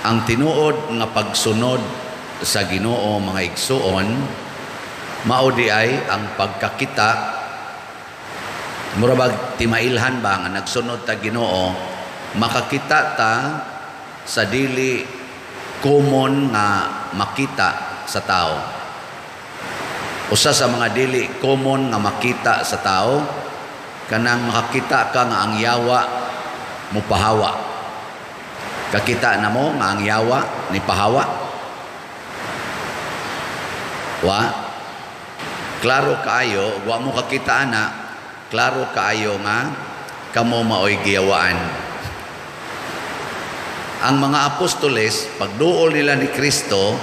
Ang tinuod nga pagsunod sa Ginoo, mga igsuon, mao di ay ang pagkakita, mura bag timailhan ba nga nagsunod ta Ginoo, makakita ta sa dili common nga makita sa tao. Usa sa mga dili common nga makita sa tao, kanang makakita ka nga ang yawa mupahawa. Kakita na mo nga ang yawa ni pahawa? Wa. Klaro kaayo, wa mo kakita ana, klaro kaayo nga kamo maoy giyawaan. Ang mga apostoles, pagduol nila ni Kristo,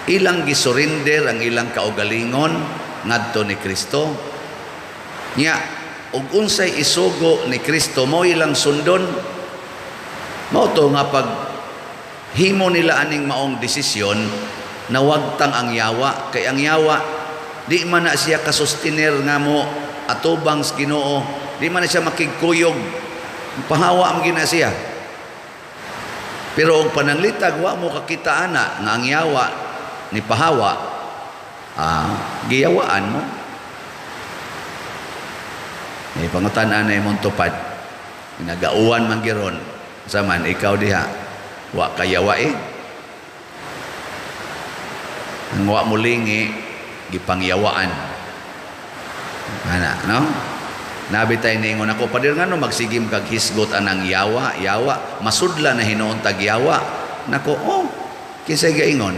ilang gisurrender ang ilang kaugalingon ngadto ni Kristo. Nya, ug unsay isugo ni Kristo mao ilang sundon. Mao to nga pag himo nila aning maong desisyon, nawagtang ang yawa, kay ang yawa di man na siya kasustiner nga mo atubang sa Ginoo, di man na siya makigkuyog, pahawa man gina siya. Pero og pananglitag wa mo kakita ana nga ang yawa ni pahawa, giyawaan mo. May pangutan-an na imong tupad. Nagauwan man giron. Saman ikaw diha, wa kayawa eh. Ang wa mo lingi, gipangyawaan. Ana, no? Nabi tay ningon ako, "Pader, ngano magsigim kag hisgot anang yawa, yawa, masudla na hinuon tag yawa?" Nako, oh, kinsay gaingon?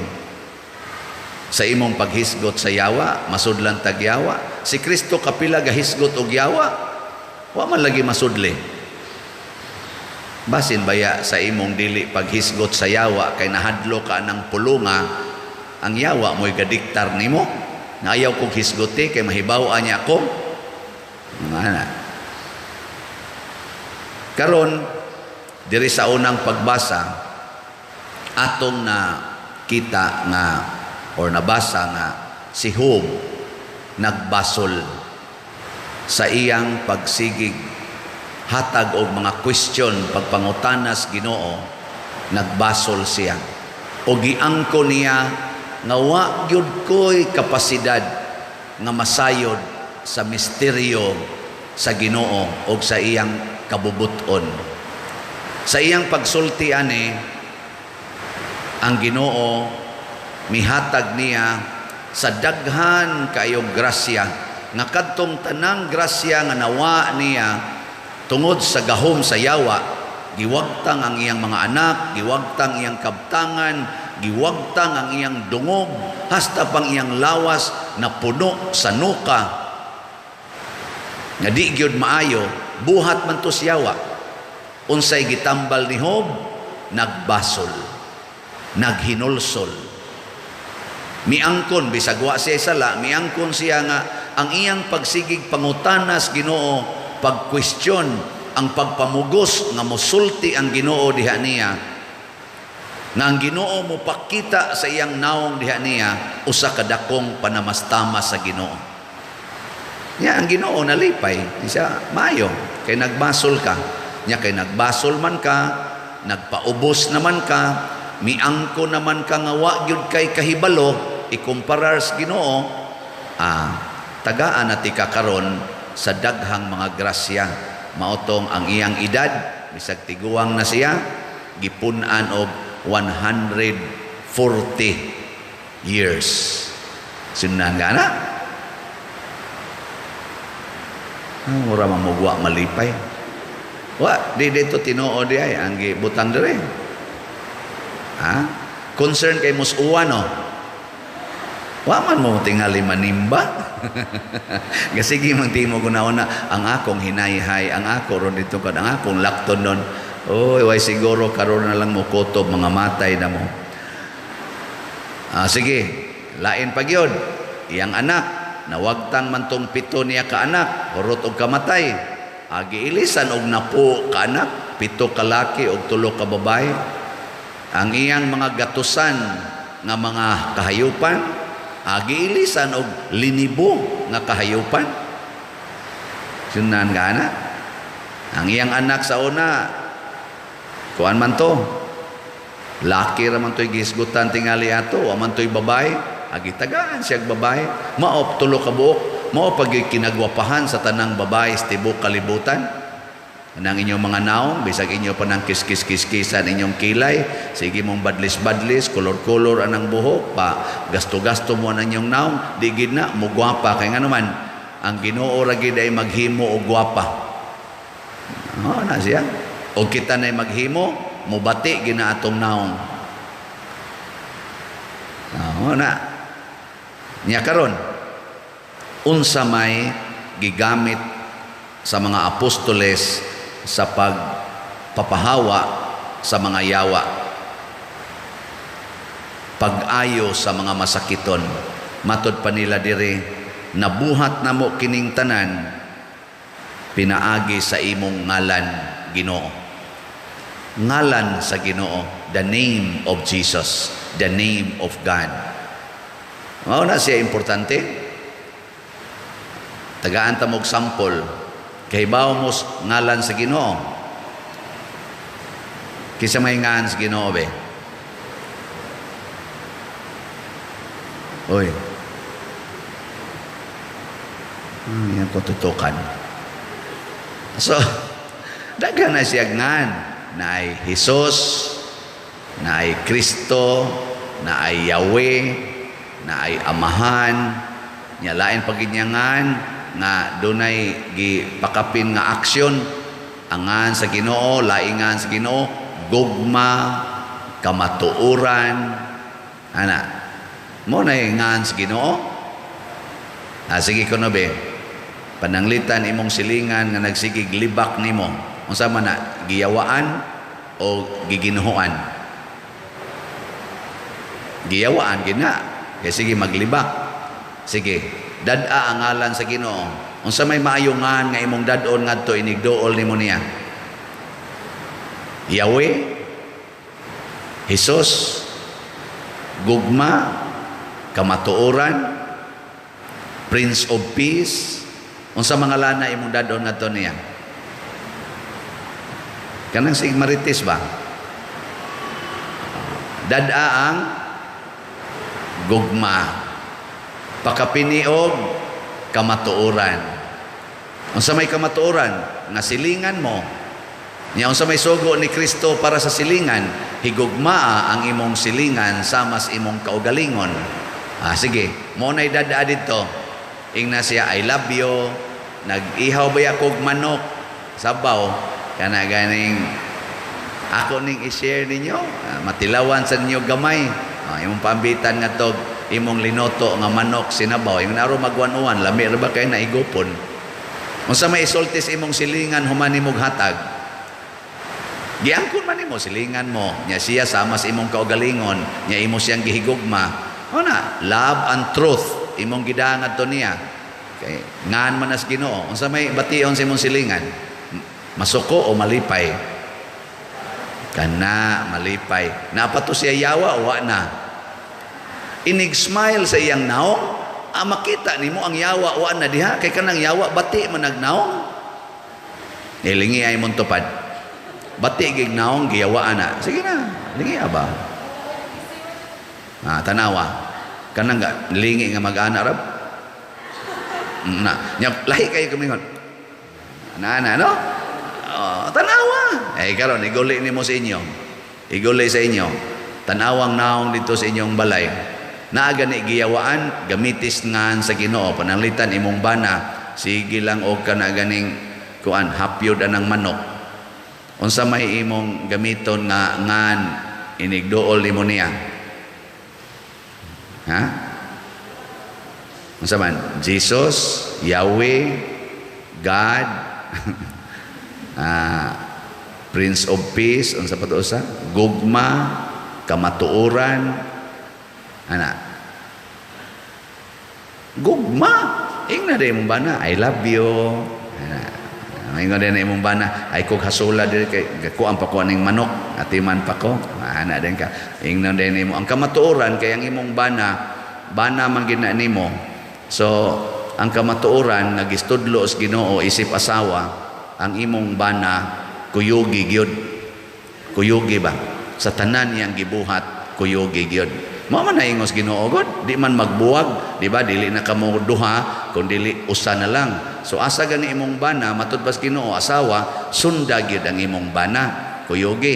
Sa imong paghisgot sa yawa, masudlan tag yawa. Si Kristo kapila gahisgot og yawa, wa man lagi masudli. Basin baya sa imong dili paghisgot sa yawa kay nahadlo ka ng pulunga, ang yawa mo'y gadiktar nimo. Nga ayaw kong hisgoti kay mahibaw-an niya ako. Mga ana. Karon diri sa unang pagbasa, atong na kita nga or nabasa nga si Job nagbasol sa iyang pagsigig hatag og mga question, pagpangutanas Ginoo, nagbasol siya o giangko niya nga wa gyud ko'y kapasidad nga masayod sa misteryo sa Ginoo og sa iyang kabubuton. Sa iyang pagsulti ani, ang Ginoo mihatag niya sa daghan kayong grasya, nga kadtong tanang grasya nga nawa niya tungod sa gahom sa yawa, giwagtang ang iyang mga anak, giwagtang iyang kabtangan, giwagtang ang iyang dungog, hasta pang iyang lawas na puno sa nuka nga di gyud maayo, buhat man to sa yawa. Unsay gitambal ni Job? Nagbasol, naghinulsol, miangkon bisag wa siya sala, miangkon siya nga ang iyang pagsigig pangutanas Ginoo, pagkwestiyon, ang pagpamugos nga mosulti ang Ginoo diha niya, nga ang Ginoo mopakita sa iyang naong diha niya, usa ka dakong panamastamas sa Ginoo. Nya ang Ginoo nalipay siya, "Maayo kay nagbasol ka." Nya kay nagbasol man ka, nagpaubos naman ka, miangko naman ka nga wa gyud kay kahibalo ikumparar sa Ginoo, tagaan na ti ka karon sa daghang mga grasya. Maotong ang iyang edad, bisag tiguang na siya, gipun-an og 140 years. Sunan ka na. Ah, mura mamugwa malipay. Wa, di dito tinuod di ay ang gibutang dire. Ha? Concern kay musuwa, no? Wa man mo tingali manimba. Gasige man timo na ang akong hinayhay, ang ako ron dito kad ang akong lakton nun. Oy, way siguro karon na lang mo kutob mga matay na mo. Ah, sige, lain pa gyud. Iyang anak, nawagtang man tong pito niya ka anak, hurot og kamatay. Agi ilisan og napo ka anak, pito ka laki og tulo ka babae. Ang iyang mga gatusan nga mga kahayupan, agi ilisan og linibo nga kahayupan. Sunan ka na. Ang iyang anak sa una, kuan man to, Laki ra man to'y gihisgutan tingali ato, wa man to'y babae, agi tagaan siya babae. Mao tulo ka buok, mao pag kinagwapahan sa tanang babae sa tibok kalibutan. Nang inyong mga naong, bisag inyo pa nang kiskis-kiskisan inyong kilay, sige mong badlis-badlis, kolor-kolor anang buhok, pa gasto-gasto mo ang inyong naong, di gid na, mugwapa. Kay nga naman, ang Ginoo ra gid ay maghimo og gwapa. Oh, na siya. O kita na maghimo, mubati gina atong naong. Oh, na. Nya karon, unsa may gigamit sa mga apostoles sa pagpapahawa sa mga yawa? Pag-ayo sa mga masakiton. Matod pa nila diri, "Nabuhat namo kining tanan pinaagi sa imong ngalan, Ginoo." Ngalan sa Ginoo, the name of Jesus, the name of God. Mao na siya importante. Tagaan ta mog sample. Kahibaw mo ngalan sa Ginoo? Kinsa may ngan sa Ginoo be? Oy. Yan ko tutukan. So, daghan na siya ngan. Na ay Jesus, na ay Kristo, na ay Yahweh, na ay Amahan, nya lain pag ngan nga dunay gipakapin nga aksyon. Angan sa Ginoo, laingan sa Ginoo, gugma, kamatuoran, ana mo na ngan sa Ginoo. Ah, sige kuno be, pananglitan imong silingan nga nagsigig libak nimo, unsa man na, giyawaan o giginuhoan? Giyawaan gina kay sige maglibak. Sige, dad-a ang ngalan sa Ginoo. Unsa may maayo ngan nga imong dad-on ngadto inigduol nimo niya? Yahweh, Jesus, gugma, kamatuoran, Prince of Peace. Unsa mga lana imong dad-on ngadto niya? Kanang sig marites ba? Dad-a ang gugma, pakapiniog kamatuoran. Unsa may kamatuoran? Nga silingan mo niya. Unsa may sugo ni Kristo para sa silingan? Higugmaa ang imong silingan sama sa imong kaugalingon. Ah, sige, mo nay dad-a didto. Ingna siya, "I love you." Nag-ihaw ba kog manok sabaw kana ganing ako ning i-share ninyo. Ah, matilawan sa ninyo gamay. Ah, imong paambitan nga tog imong linuto nga manok sinabaw, imong naro magwan-uwan, lami ra ba kay naigupon. Unsa may isulti sa imong silingan human nimog hatag? Giangkon man nimo silingan mo nya, siya sama sa imong kaugalingon nya, imo siyang gihigugma. O na, love and truth imong gidangad to niya kay ngan man as Ginoo. Unsa may bation sa imong silingan? Masuko o malipay? Kana malipay. Napato siya yawa, wa na. Inig smile sa iyang naong, ah, makita nimo ang yawa wa na diha kay kanang yawa bati man nagnaong. Ilingi ay mong tupad. Bati gig naong giyawaan na. Sige na, lingi ba? Ah, tanawa. Kanang ga lingi nga mag-ana rab. Na, nya lahi kayo kumingon. Na na no? Oh, tanawa. Eh karon iguli nimo sa inyo. Iguli sa inyo. Tanawang naong dito sa inyong balay. Naa gani giyawaan, gamitis ngan sa Ginoo. Pananglitan imong bana, sige lang og kana ganing kuan hapyod anang manok. Unsa may imong gamiton nga ngan inigduol nimo niya? Ha? Unsa man? Jesus, Yahweh, God, ah, Prince of Peace, unsa pa to usa? Gugma, kamatuoran, ana. Gugma. Ingna din imong bana, "I love you." Ana. Ingon din imong bana, ay kog hasula diri kay kuan pa ko aning manok, atiman pa ko. Ana din ka. Ingnon din nimo ang kamatuoran kay ang imong bana, bana man gid na nimo. So, ang kamatuoran nga gistudlo sa Ginoo isip asawa, ang imong bana kuyugi gyud. Kuyugi ba? Sa tanan niyang gibuhat, kuyugi gyud. Mao man na ingos Ginoo god, di man magbuwag, di ba? Dili na kamo duha, kun dili usa na lang. So asa gani imong bana, matud pas Ginoo, asawa, sunda gyud ang imong bana, kuyugi.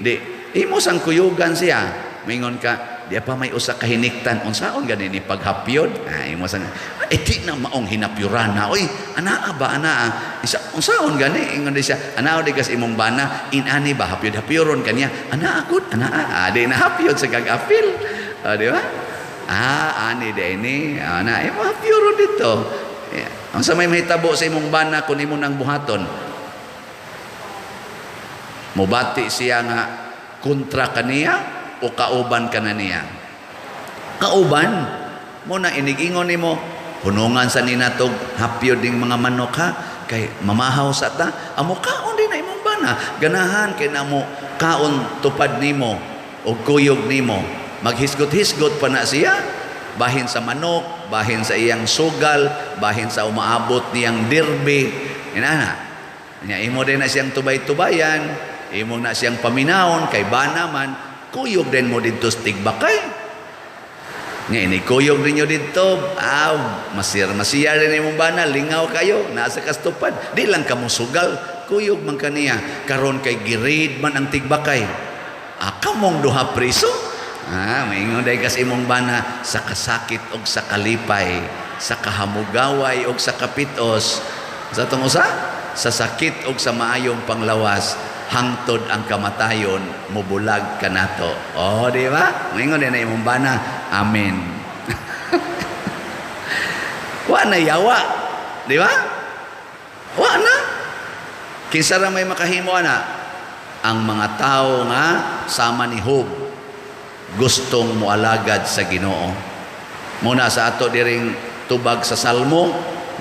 Di imo sang kuyugan siya. Mingon ka, di pa may usa ka hiniktan, unsaon gani ni paghapyod? Ah, imo sang eh di na maong hinapyurana. Oy, anaa ba anaa? Isa unsaon gani? Ingon di siya, anaa di kas imong bana, inani ba hapyod-hapyoron kaniya? Anaa gud, anaa. Ah, di na hapyod sa kag-apil. Ah, di ba? Ah, ani di ini. Ah, na imo hapyoron dito. Yeah. Unsa may mahitabo sa imong bana kung imo nang buhaton? Mubati siya nga kontra kaniya o kauban ka na niya? Kauban. Mo na inigingon nimo, hunungan sa ninatog hapyod ding mga manok ha, kay mamahaw sa ta. Amo kaon din na imong bana. Ganahan kay namo kaon tupad nimo o kuyog nimo. Maghisgot-hisgot pa na siya, bahin sa manok, bahin sa iyang sugal, bahin sa umaabot niyang derby. Inana. Nya imo din na siyang tubay-tubayan, imo na siyang paminawon kay bana man, kuyog din mo didto sa tigbakay. Nga ini kuyog ninyo didto, aw, masir masiyar din imong bana, lingaw kayo, nasa kastupad. Di lang kamo sugal, kuyog man kaniya. Karon kay girid man ang tigbakay. Ah, kamong duha priso. Ah, maingon day kas imong bana sa kasakit og sa kalipay, sa kahamugaway og sa kapitos. Sa atong usa, sa sakit og sa maayong panglawas, hangtod ang kamatayon mubulag kanato. Oh, di ba? Maingon din na imong bana. Amen. Wa na yawa. Di ba? Wa na. Kinsa ra may makahimo ana? Ang mga tao nga sama ni Job, gustong moalagad sa Ginoo. Muna sa ato diring tubag sa Salmo,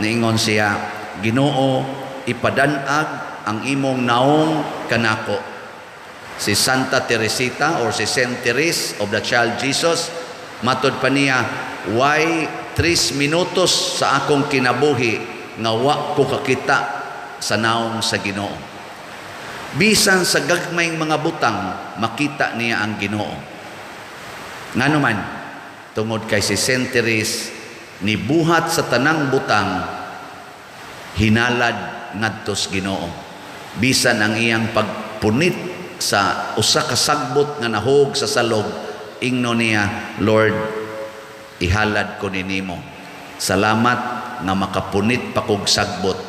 niingon siya, "Ginoo, ipadanag ang imong naong kanako." Si Santa Teresita or si Saint Therese of the Child Jesus, matod pa niya, "Way 3 minutos sa akong kinabuhi nga wa ko kakita sa naong sa Ginoo." Bisan sa gagmayng mga butang, makita niya ang Ginoo. Ngano man, tungod kay si Saint Therese nibuhat sa tanang butang hinalad ngadto sa Ginoo. Bisan ang iyang pagpunit sa usa ka sagbot nga nahog sa salog, ingno niya, "Lord, ihalad ko ni nimo. Salamat nga makapunit pa kog sagbot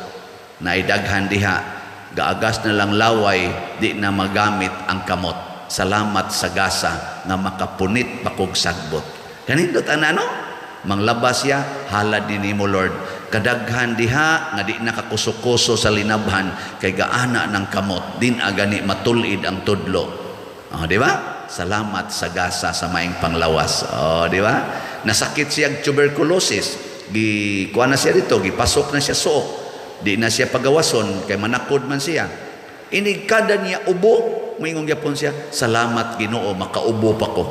na idaghan diha gaagas na lang laway, di na magamit ang kamot. Salamat sa gasa nga makapunit pa kog sagbot." Kanindot ana, no? Manglabas siya, halad ni nimo, Lord. Kadaghan diha nga di nakakuso-kuso sa linabhan kay gaana ng kamot, din agani matulid ang tudlo. Oh, di ba? Salamat sa gasa sa maing panglawas. Oh, di ba? Nasakit siya tuberculosis. Gi kuha na siya dito, gipasok na siya suok. Di na siya pagawason kay manakod man siya. Inig kada niya ubo, moingon gyapon siya, "Salamat Ginoo, makaubo pa ko."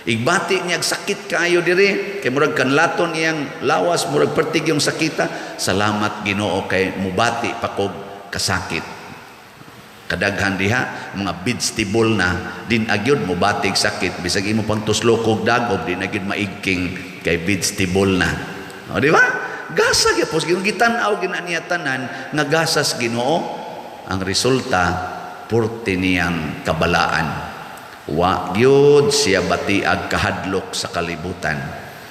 Igbati niya sakit kaayo diri kay murag kanlaton iyang lawas, murag pertig yung sakita, "Salamat Ginoo kay mubati pa kog kasakit." Kadaghan diha mga vegetable na din agyod mubatig sakit, bisag imo pang tuslokog dagob, di na gyud maigking kay vegetable na. O, di ba? Gasa gyapon gitan-aw gina niya tanan nga gasas Ginoo. Ang resulta, purti niyang kabalaan. Wa gyud siya batiag kahadlok sa kalibutan.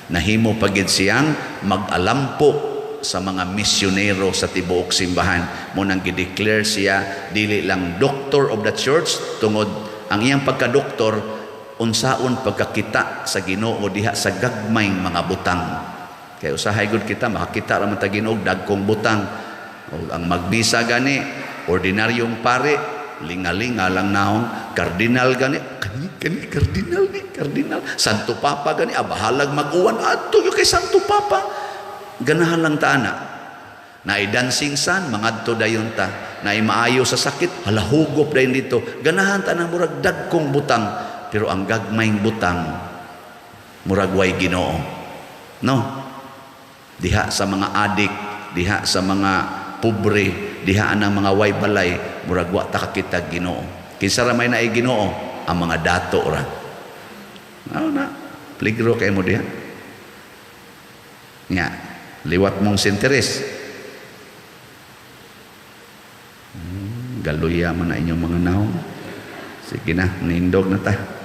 Nahimo pa gid siyang mag-alampo sa mga misyonero sa tibuok simbahan. Mo nang gideclare siya dili lang doctor of the church, tungod ang iyang pagka-doktor, unsaon pagkakita sa Ginoo diha sa gagmayng mga butang. Kay usahay gud kita makakita ra man ta Ginoo dagkong butang. O ang magmisa gani, ordinaryong pare, lingalinga lang naong. Kardinal gani, kani kani kardinal ni kardinal. Santo Papa gani, abahalag mag-uwan adto kay Santo Papa. Ganahan lang ta ana. Naay dancing sun, mangadto dayon ta. Naay maayo sa sakit, hala, hugop dayon dito. Ganahan ta ng murag dagkong butang, pero ang gagmayng butang murag way Ginoo, no? Diha sa mga adik, diha sa mga pobre, diha ang mga way balay, murag wa ta kakita Ginoo. Kinsa ra may naay Ginoo? Ang mga dato ra. Ano na? Peligro kay mo diha. Nga, liwat mong sinteres. Galuya man na inyong mga naong. Sige na, nindog na ta.